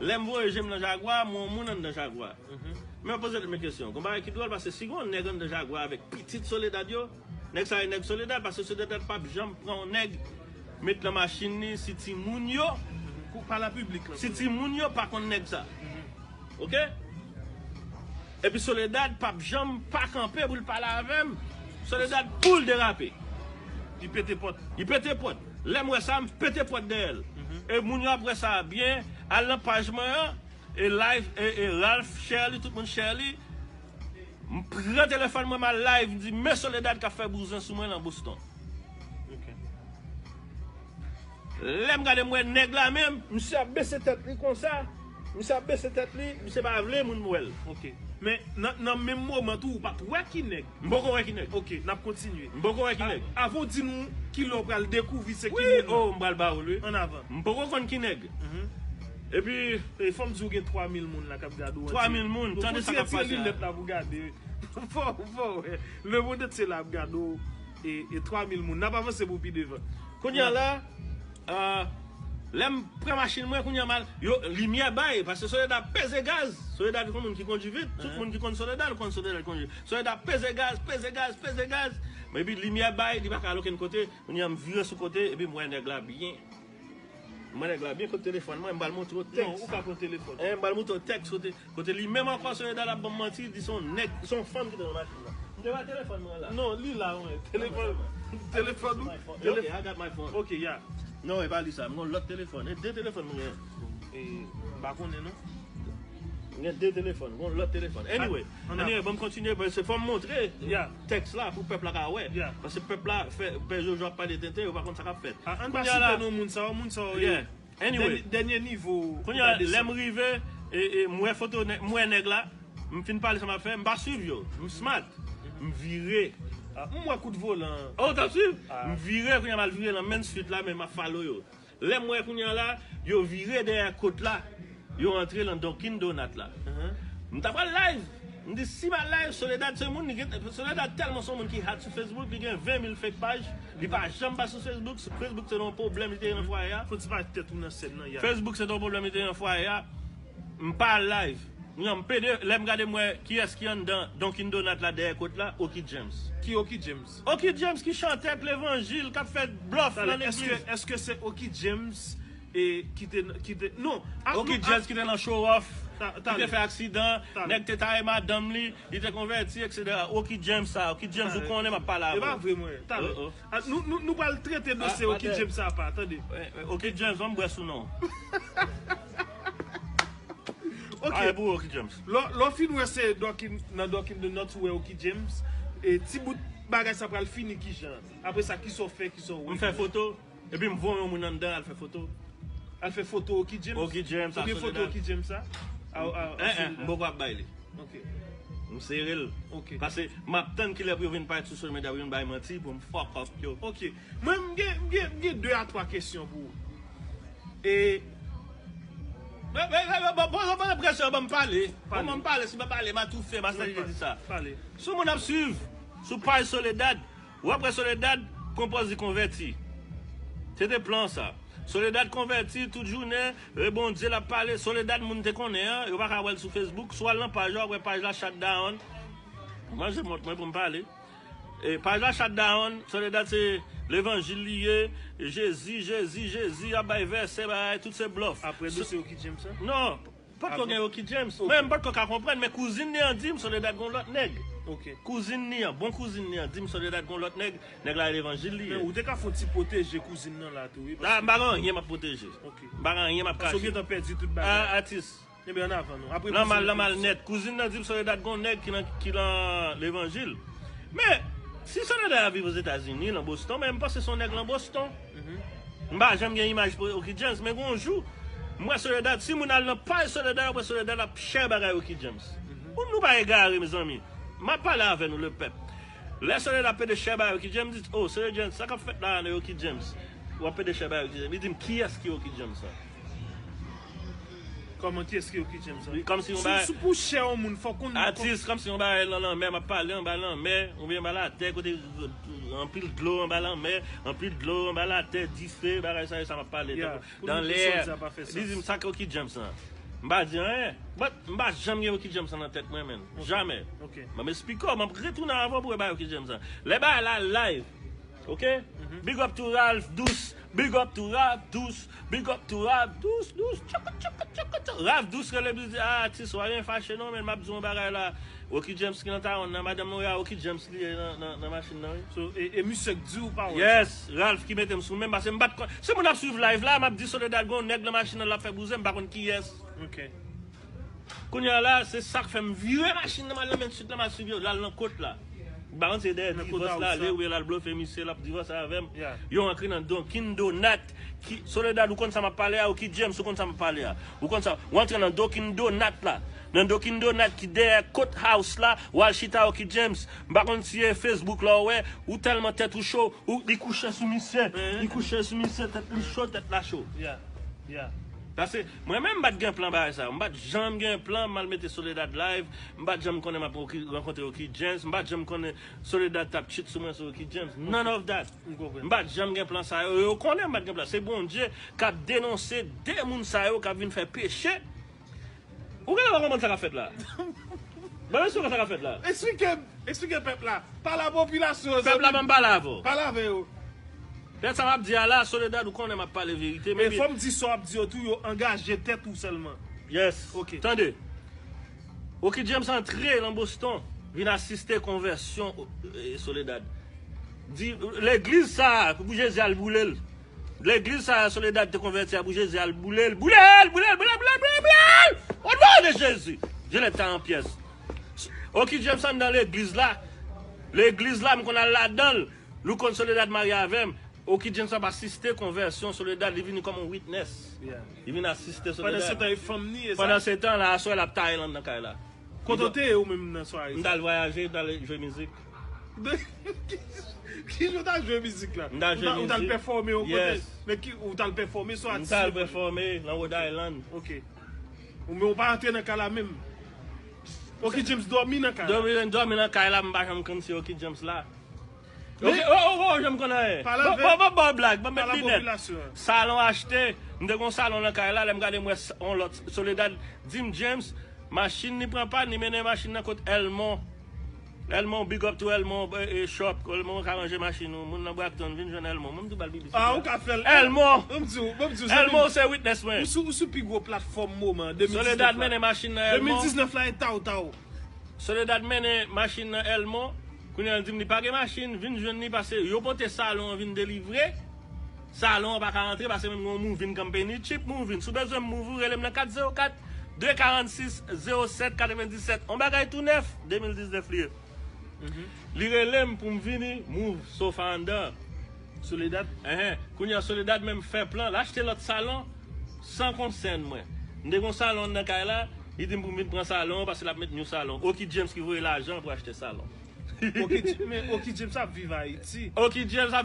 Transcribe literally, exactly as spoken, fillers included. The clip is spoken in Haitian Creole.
Lè m voye je m nan Jagwa, m wè yon moun anndan Jagwa. Men mwen poze tèt mwen kesyon. Gon bagay ki dwòl, paske si gon nèg anndan Jagwa avèk pitit Soledad yo, nèg sa e nèg Soledad, paske Soledad p ap janm pran yon nèg, met nan machin li, si timoun yo, Kou pa la piblik la. si timoun yo pa konn nèg sa. Oke? Epi Soledad p ap janm pa kanpe pou l pale avè m. Soledad pou l derape. Li pete pòt. Li pete pòt. Lè m wè sa, m pete pòt dèyè l. E moun yo ap wè sa byen, al nan paj mwen an, e live, e, e Ralph share li, tout moun share li. M pran telefòn mwen, m al live, m di, men Soledad k ap fè bouzen sou mwen nan Boston. Ok. Lè m gade m wè nèg la menm, misye ap bese tèt li konsa. Misye ap bese tèt li, misye pa vle moun wè l. Ok. Men nan, nan menm moman tou, ou pa t wè ki nèg. M poko wè ki nèg. Ok, n ap kontinye. M poko wè ki nèg. Avan w di nou ki lè w pral dekouvri se ki Wi, moun nan. Oh, m pral ba ou l, wi. An avan. M poko konn ki nèg. Epi E fò m di w gen twa mil moun la k ap gade w. Twa mil moun, tande sa k ap pase a. Linèt la pou gade. Fò, fò, wè. Le monde entier la ap gade w. E, e twa mil moun. N ap avanse pou pi devan. Kounye a la, ah, lè m pran machin mwen, kounye a m al, yo, limyè bay, paske Soledad peze gaz. Soledad se yon moun ki kondui vit. Tout moun ki konn Soledad, konn Soledad kondui. Soledad peze gaz, peze gaz, peze gaz. Men epi limyè bay, li pa ka al okenn kote. Kounye a m vire sou kote, epi m wè nèg la byen. M wè nèg la byen, kote telefòn mwen, m pral montre w Non, tèks. Ou ka pran telefòn. Eh, m pral montre w tèks kote, kote li menm ankò Soledad ap ban m manti, di se yon nèg, se yon fanm ki te nan machin nan. M te ba telefòn mwen la. Non, li la, wen. Telefòn, telefòn ou. Okay, I got my phone. Ok, ya. Non, e pa li sa, m gon lòt telefòn. E de telefòn mwen gen. E, m pa konnen, non. M gen de telefòn, m gon lòt telefòn. Anyway, Ah, an anyway, bon, m kontinye, paske fò m montre Yeah. tèks la pou pèp la ka wè. Yeah. Paske pèp la fè, pè Jojo ap pale tenten, yo pa konn sa k ap fèt. Ah, ann pa Kounye a la- site non moun sa yo, moun sa yo. Yeah. Anyway, Dènye, dènye nivo. Kounye a, lè m rive, e, e, m wè foto, nè- m wè nèg la, m fin pale sa m ap fè, m pa swiv yo, m smart, m vire. Ah, m wè kout volan. Oh, w t ap swiv? Ah. M vire, kounye a m al vire nan Main Street la, men m ap follow yo. Lè m wè kounye a la, yo vire dèyè kot la, yo antre nan Dunkin Donut la. M ta pral live. M di si m al live, Soledad se moun, li gen, Soledad tèlman se yon moun ki hot sou Facebook, li gen ven mil fake paj, li pa janm pa sou Facebook, Facebook se yon pwoblèm li te gen nan fwaye a. Fò ti pa tèt ou nan sèn nan, ya. Facebook se yon pwoblèm li te gen nan fwaye a. M pa al live. Non, m pede, lè m gade m wè kiyès ki anndan Dunkin Donut la dèyè kot la, Oki James. Ki Oki James? Oki James ki chantè k levanjil, k ap fè blòf nan Talè, legliz. Èske, èske se Oki James e, ki te, ki te, non. Ah, Oki non, James ki te nan show off, Ta- ki te talè. fè aksidan, Talè. Nèg te taye madanm li, li te konvèti, et cetera. Oki James sa, Oki James, ou konnen m ap pale E pa avè w. Vre, mwen. Talè. Oh, oh. Ah, nou, nou, nou pral trete dosye Ah, Oki batè. James sa apa, tande. Eh, eh, Oki James, ban m bwè sou non. Ok. Pale pou Oki James. Lò, lò fin wè se Dunkin, nan Dunkin Donut ou wè Oki James, e ti bout bagay sa pral fini kijan? Apre sa, kisa w fè, kisa w M fè foto, epi m voye yon moun anndan al fè foto. Al fè foto Oki James? Oki James, Oubyen a foto Soledad. Oki James sa? A, a, a Eh, eh, Soledad. M poko ap bay li. Ok. M sere l. Ok. Paske m ap tann kilè pou yo vin parèt sou social media, pou yo vin bay manti, pou m fuck up yo. Ok. Mwen, m gen, m gen, m gen de a twa kesyon pou ou. E Ban m pale. Pale. Ban m pale, si m pa pale, m a toufe, m a sèche di sa. Pale. Si yon moun ap swiv sou paj Soledad, w ap wè Soledad konpòz li konvèti. Se te plan sa. Soledad konvèti tout jounen, e Bondye l ap pale. Soledad moun te konnen an, yo pa ka wè l sou Facebook. Si w al nan paj la, w ap wè paj la shut down. Manje mòt mwen pou m pale. E paj la shut down, Soledad se levanjil li ye, Jezi, Jezi, Jezi, ap bay vèsè, bay tout se blòf. Apre dosye Oki James sa? Non, potko gen Oki James. Men m potko ka konprann, men kouzin li an di m Soledad gon lòt nèg. Ok. Kouzin li an, bon kouzin li an, di m Soledad gon lòt nèg, nèg la levanjil li ye. Men ou te ka fè yon ti pwoteje kouzin nan la tou, wi. Ah, m pa gen anyen m ap pwoteje. Ok. M pa gen anyen m ap Paske ou kache. Gentan pèdi tout bagay. Ah, atis. Ebyen, ann avan non. Apre Lan mal, kouzin lan mal nan, nèt. Kouzin nan di m Soledad gon nèg ki nan, ki nan levanjil. Men, si Soledad ap viv Ozetazini, nan Boston, men m panse se yon nèg nan Boston. M pa janm gen imaj pou Oki James, men gon jou, m wè Soledad, si moun al nan paj Soledad, yo wè Soledad ap share bagay Oki James. Ou nou pa egare, mezanmi. M ap pale avè nou, lepèp. Lè Soledad ap pede share bagay Oki James, di, oh, Soledad James, sa k ap fèt la nan Oki James? W ap pede share bagay Oki James. Li di m, kiyès ki Oki James sa? Kòman, kiyès ki Oki James sa? Kòmsi yon Sou, bagay sou pou share yon moun, fòk ou Atis, kòmsi yon bagay nan lanmè, m ap pale anba lanmè, oubyen anba latè, kote anpil dlo anba lanmè, anpil dlo anba latè, dife, bagay sa yo, sa m ap pale. Yeah, Tankou pou dans nou l'air. sòti, sa pa fè sans. Li di m sa ki Oki James lan. M pa di anyen. But m pa janm gen Oki James nan tèt mwen, menn. Jamè. M ap esplike w, m ap retounen avan pou w bay Oki James lan. Lè bagay la live, ok? Big up to Ralph Dous. Big up to Ralph Dous. Big up to Ralph Dous, Dous. Tchaka, tchaka, tchaka, tchaka. Ralph Dous rele m, li di, "Ah, atis, w pa gen fache non, menn, m ap di w yon bagay la." Oki James ki nan tawon nan, madanm mwen, Oki James li ye nan, nan, nan machin nan, wi. So, e, e misye k di w pawòl sa? Yes, Ralph ki mete m sou men, paske m pa t konn. Si moun ap swiv live la, m ap di Soledad gon nèg nan machin nan l ap fè bouzen, m pa konn kiyès. Ok. Kounye a la, se sa k fè m vire machin nan, m al nan Main Street la, m al swiv yo, l al nan kot la. M pa konn se dèyè divòs la ale oubyen l al blofe misye, l ap divòse avè m. Yo antre nan Dunkin Donut. Ki, Soledad, ou konn sa m ap pale a, Oki James, ou konn sa m ap pale a. Ou konn sa, w antre nan Dunkin Donut la. Nan Dunkin Donut ki dèyè Courthouse la, w al chita Oki James. M pa konn si e Facebook la w wè, ou tèlman tèt ou cho, ou, li kouche sou misye, li kouche sou misye, tèt li cho, tèt la cho. Paske mwen menm m pa t gen plan bagay sa yo. M pa t janm gen plan m al mete Soledad live. M pa t janm konnen m ap rankontre Oki James. M pa t janm konnen Soledad t ap cheat sou mwen sou Oki James. None of that. M pa t janm gen plan sa yo. Yo konnen m pa t gen plan. Se Bondye k ap denonse de moun sa yo k ap vin fè peche. Ou genlè pa konprann sa k ap fèt la. Ban m esplike sa k ap fèt la. Esplike m, esplike pèp la. Pale a popilasyon an, zanmi m. Pèp la, ban m pale avè w. Pale avè yo. Pèp, sa m ap di a la, Soledad, ou konnen m ap pale verite, men fò m di sa w ap di yo tou, yo angaje tèt ou sèlman. Yes. Ok. Tande. Oki James antre nan Boston, vin asiste konvèsyon, e, Soledad. Di, legliz sa a, pou Jezi al boule l. Legliz sa a, Soledad te konvèti a, pou Jezi al boule l. Boule l, boule l, boule l, boule l, boule l, boule l! O non de Jezi! Jezi ta an pyès. Oki James anndan legliz la. Legliz la, m konn al ladan l. Lou konn Soledad marye avè m. Oki James ap asiste konvèsyon Soledad, li vini kòm yon witness. Li vin asiste Soledad. Pandan se tan, e fanm ni, e sa? Pandan se tan la, aswè l ap Tayland nan kay la. Kote w te ye ou menm nan sware sa? M t al vwayaje, m t al jwe mizik. Ki jan w t al jwe mizik la? M t al jwe mizik. Ou t al pèfòme yon kote? Yes. Men ki, ou t al pèfòme sou atis? M t al pèfòme nan Rhode Island. Ok. Ou, men ou pa antre nan kay la menm? Oki James dòmi nan kay la? Dòmi, dòmi nan kay la, m pa janm konn si Oki James la. Ok, oh, oh, oh, janm konn anyen. Bon, bon, bon, bon, blag, bon, met linèt. Salon achte, m te gon salon nan kay la, lè m gade m wè s-, on lòt, Soledad di m, James, machin li pran pàn, li mennen machin nan kot Elmon. Elmon, big up to Elmon, eh, eh, shop, Elmon ka ranje machin ou, moun nan Brockton, vin jwenn Elmon. Mwen m tou bal piblisite. Ah, ou ka fè l. Elmon! Mwen m di w, mwen m di w, Elmon se witness mwen. Ou sou, ou sou pi gwo platfòm moman, de mil diznèf la. Soledad mennen machin nan Elmon. De mil diznèf la e taw taw. Soledad mennen machin nan Elmon. Kounye a l di m li pa gen machin, vin jwenn li pase yo pote salon an vin delivre. Salon an pa ka rantre pase menm gen yon moving company, cheap moving. Si w bezwen move, ou rele m nan kat zewo kat, de karannsis, zewo sèt, katrevenndisèt. On bagay tou nèf, de mil diznèf li ye. Li rele m pou m vini move sofa anndan. Soledad? Enhen. Kounye a Soledad menm fè plan, l achte lòt salon san konsèn mwen. M te gon salon anndan kay la, li di m pou m vin pran salon an paske l ap met new salon. Oki James ki voye lajan pou achte salon. Oki J-, men Oki James ap viv Ayiti. Oki James ap